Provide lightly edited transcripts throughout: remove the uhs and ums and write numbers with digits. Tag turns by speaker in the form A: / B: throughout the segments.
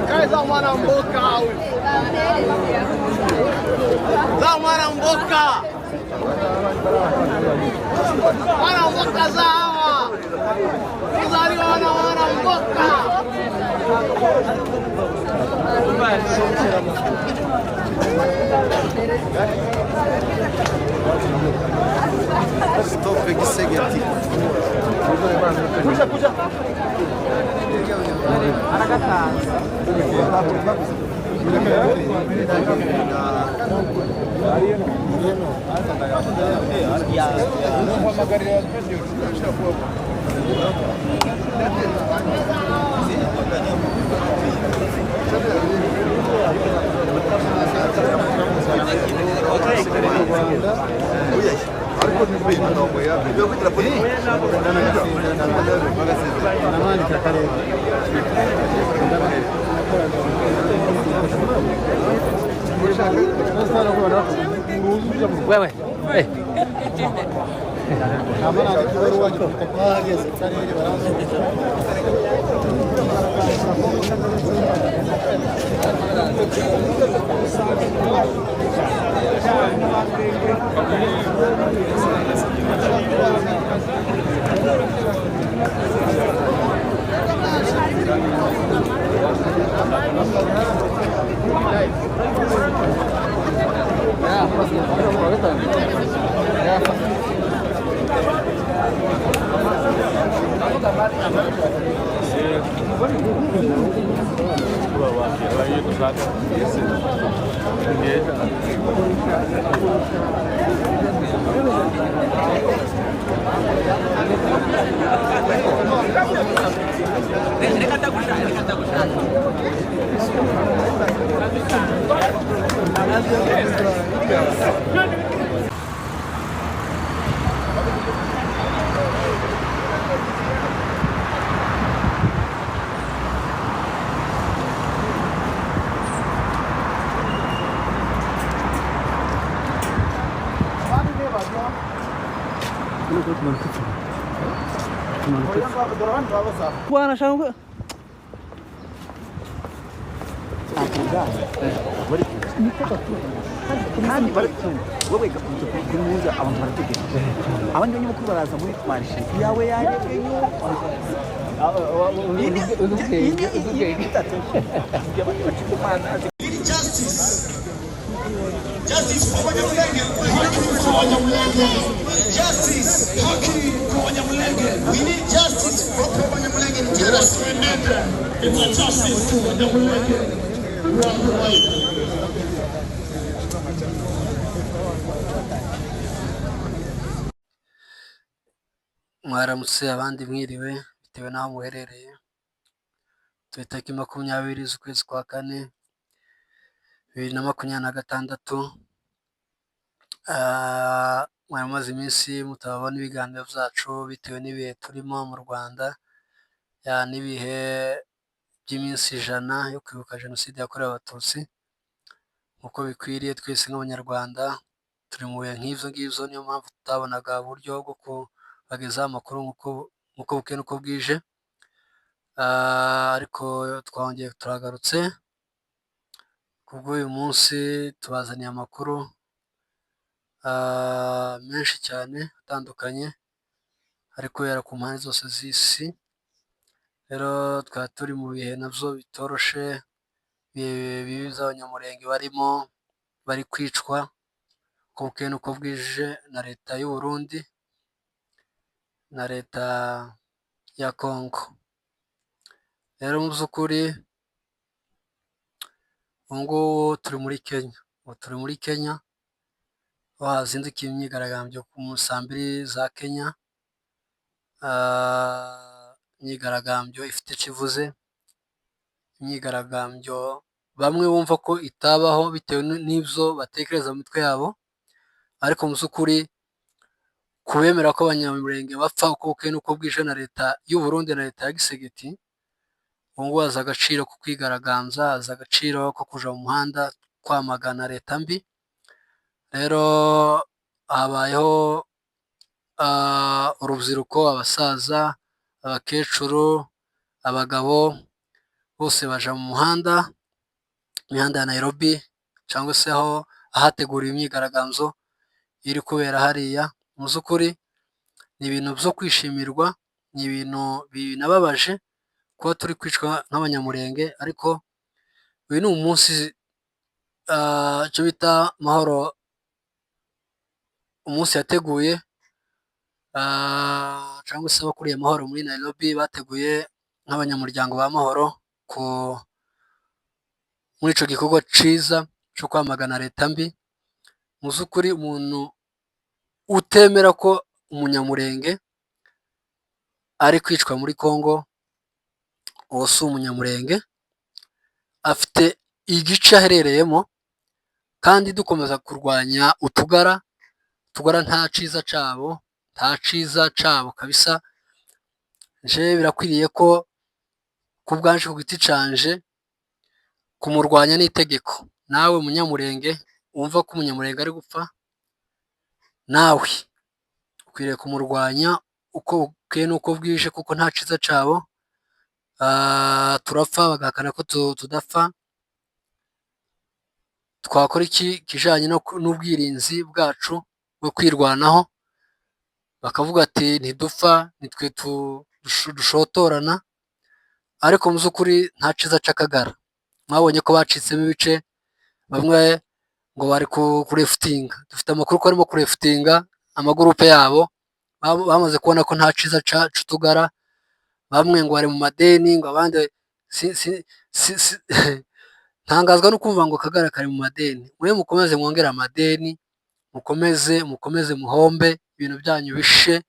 A: Kaza mwana mboka huyu. Za mwana mboka. Mwana mboka za hawa. Kizaliwa wana mwana mboka.
B: Stop Gisegeti.
A: Kuja kuja.
C: Wewe. Hey. Bwana shangwe.
D: Kandi wewe kumuza abantu barategeka abandi banyamukuru baraza muri marishe yawe yarekenyo.
E: Justice. Justice for Wanyamulenge. Haki kwa Wanyamulenge. Justice. Haki kwa Wanyamulenge. We need justice for Wanyamulenge in DRC.
F: Yes, we need it's a justice to Wanyamulenge worldwide.
C: Mwaramutse abandi mwiriwe bitewe n'aho muherereye. Turi tariki 20 z'ukwezi kwa kane 2026. Mwari mumaze iminsi mutabona ibiganiro byacu bitewe n'ibihe turimo mu Rwanda, n'ibihe by'iminsi 100 yo kwibuka Jenoside yakorewe Abatutsi. Nk'uko bikwiriye twese nk'Abanyarwanda turi mu bihe nk'ibyo ngibyo, niyo mpamvu tutabonaga uburyo bwo kubagezaho amakuru nk'uko bukeye n'uko bwije, ariko twongeye turagarutse kubw'uyu munsi tubazaniye amakuru menshi cyane atandukanye ari kubera ku mpande zose z'isi. Rero twari turi mu bihe nabyo bitoroshe, ibihe bibi by'Abanyamulenge barimo, bari kwicwa uko bukeye n'uko bwije na leta y'u Burundi na leta ya Congo. Rero mu by'ukuri ubu ngubu turi muri Kenya, ubu turi muri Kenya aho hazindukiye imyigaragambyo ku saa mbiri za Kenya, imyigaragambyo ifite icyo ivuze, imyigaragambyo bamwe bumva ko itabaho bitewe n'ibyo batekereza mu mitwe yabo, ariko mu by'ukuri kubemera ko Abanyamulenge bapfa uko bukeye n'uko bwije na leta y'u Burundi na leta ya Gisegeti, ubu ngubu haza agaciro ko kwigaragambya, haza agaciro ko kuja mu muhanda kwamagana leta mbi. Rero habayeho urubyiruko, abasaza, abakecuru, abagabo Bose baja mu muhanda, imihanda ya Nairobi cyangwa se aho ahateguriwe imyigaragambyo iri kubera hariya. Mu by'ukuri ni ibintu byo kwishimirwa, ni ibintu binababaje kuba turi kwicwa nk'Abanyamurenge, ariko uyu ni umunsi icyo bita Mahoro, umunsi yateguye cyangwa se abakuriye Amahoro muri Nairobi bateguye nk'abanyamuryango ba Mahoro ku muri icyo gikorwa cyiza cyo kwamagana leta mbi. Mu by'ukuri umuntu utemera ko Umunyamurenge ari kwicwa muri Congo, uwo si Umunyamurenge, afite igice aherereyemo. Kandi dukomeza kurwanya utugara, utugara nta cyiza cyabo, nta cyiza cyabo kabisa. Nje birakwiriye ko ku bwanje, ku giti canje, kumurwanya ni itegeko. Nawe Munyamurenge wumva ko Umunyamurenge ari gupfa, nawe ukwiriye kumurwanya uko bukeye n'uko bwije, kuko nta cyiza cyabo. Turapfa bagahakana ko tudapfa. Twakora iki kijanye n'ubwirinzi bwacu bwo kwirwanaho, bakavuga ati ntidupfa, nitwe dushotorana, ariko mu by'ukuri nta cyiza cy'Akagara. Mwabonye ko bacitsemo ibice, bamwe ngo bari kurefutinga, dufite amakuru ko barimo kurefutinga amagurupe yabo, bamaze kubona ko nta cyiza c'utugara. Bamwe ngo bari mu madeni, ngo abandi ntangazwa no kumva ngo Akagara kari mu madeni. Mwe mukomeze mwongere amadeni, mukomeze mukomeze muhombe, ibintu byanyu bishe,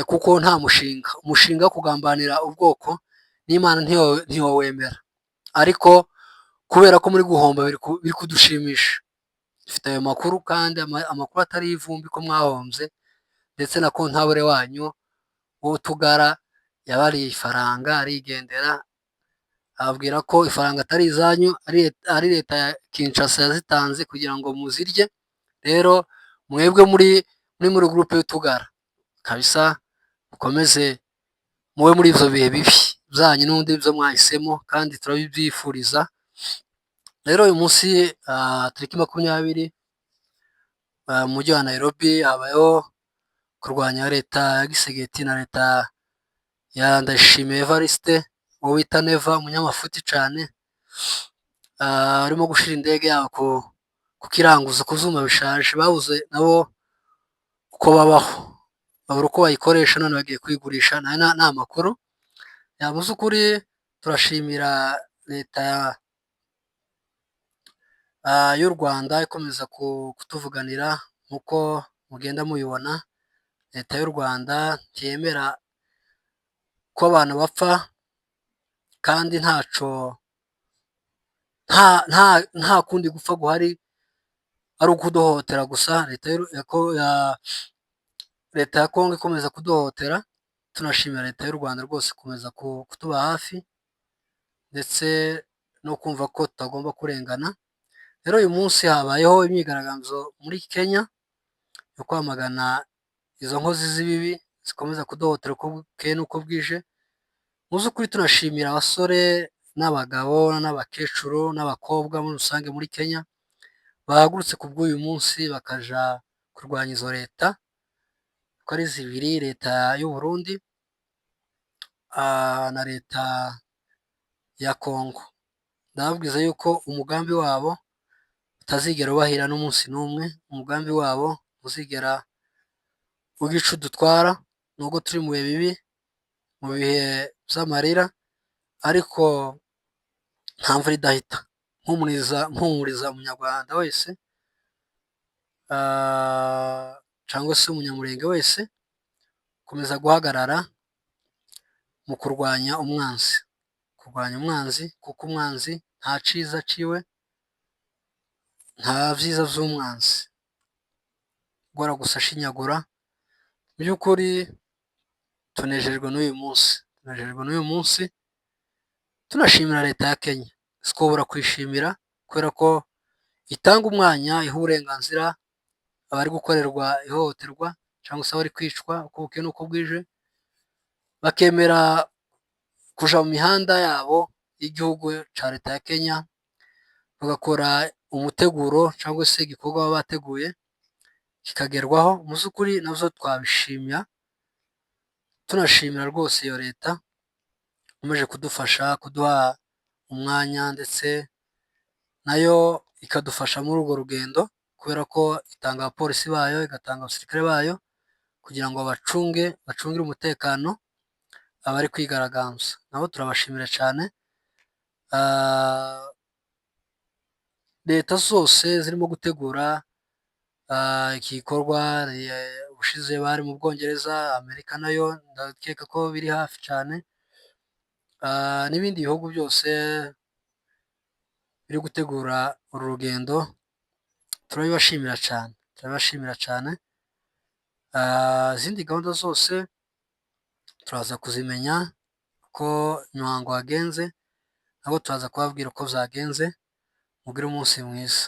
C: kuko nta mushinga, umushinga wo kugambanira ubwoko n'Imana ntiyowemera. Ariko kubera ko muri guhomba biri kudushimisha. Dufite ayo makuru, kandi amakuru atari ivumbi, ko mwahombye, ndetse na comptable wanyu w'utugara yabariye ifaranga arigendera, ababwira ko ifaranga atari izanyu, ari leta ya Kinshasa yazitanze kugira ngo muzirye. Rero mwebwe muri groupe y'utugara kabisa, mukomeze mube muri ibyo bihe bibi byanyu n'ubundi byo mwahisemo, kandi turabibyifuriza. Rero uyu munsi tariki 20, mu mujyi wa Nairobi habayeho kurwanya leta ya Tshisekedi na leta ya Ndayishimiye Evariste, uwo bita Neva, umunyamafuti cyane, arimo gushyira indege yabo ku kiranguzo, ku byuma bishaje. Babuze nabo uko babaho, babura uko bayikoresha, none bagiye kuyigurisha. Ni amakuru mu by'ukuri turashimira leta y'u Rwanda ikomeza kutuvuganira. Nk'uko mugenda mubibona, leta y'u Rwanda ntiyemera ko abantu bapfa kandi ntaco nta kundi gupfa guhari, ari ukuduhohotera gusa. Leta ya Kongo ikomeza kuduhohotera. Tunashimira leta y'u Rwanda rwose ikomeza kutuba hafi ndetse no kumva ko tutagomba kurengana. Rero uyu munsi habayeho imyigaragambyo muri Kenya yo kwamagana izo nkozi z'ibibi zikomeza kuduhohotera uko bukeye n'uko bwije. Mu by'ukuri tunashimira abasore n'abagabo n'abakecuru n'abakobwa muri rusange muri Kenya bahagurutse ku bw'uyu munsi, bakaja kurwanya izo leta uko ari zibiri, leta y'u Burundi na leta ya Kongo. Ndababwiza yuko umugambi wabo utazigera ubahira n'umunsi n'umwe, umugambi wabo uzigera ugira ico udutwara, nubwo turi mu bihe bibi, mu bihe by'amarira, ariko nta mvura idahita. Mpumuriza mpumuriza Umunyarwanda wese cyangwa se Umunyamurenge wese, komeza guhagarara mu kurwanya umwanzi, kurwanya umwanzi, kuko umwanzi nta ciza ciwe, nta byiza by'umwanzi, guhora gusa ashinyagura. Mu by'ukuri tunejejwe n'uyu munsi, tunejejwe n'uyu munsi, tunashimira leta ya Kenya. Sitwobura kuyishimira kubera ko itanga umwanya, iha uburenganzira abari gukorerwa ihohoterwa cyangwa se abari kwicwa uko bukeye n'uko bwije, bakemera kuja mu mihanda yabo. y'igihugu cya leta ya Kenya, bagakora umuteguro cyangwa se igikorwa baba bateguye kikagerwaho. Mu by'ukuri nabyo twabishimira, tunashimira rwose iyo leta ikomeje kudufasha kuduha umwanya, ndetse nayo ikadufasha muri urwo rugendo, kubera ko itanga abapolisi bayo, igatanga abasirikare bayo kugira ngo bacunge, bacungire umutekano abari kwigaragambya. Nabo turabashimira cyane. Leta zose zirimo gutegura iki gikorwa, ubushize bari mu Bwongereza, Amerika nayo ndakeka ko biri hafi cyane, n'ibindi bihugu byose biri gutegura uru rugendo, turabibashimira cyane, turabibashimira cyane. Izindi gahunda zose turaza kuzimenya uko imihango yagenze, nabo turaza kubabwira uko byagenze. Mugire umunsi mwiza.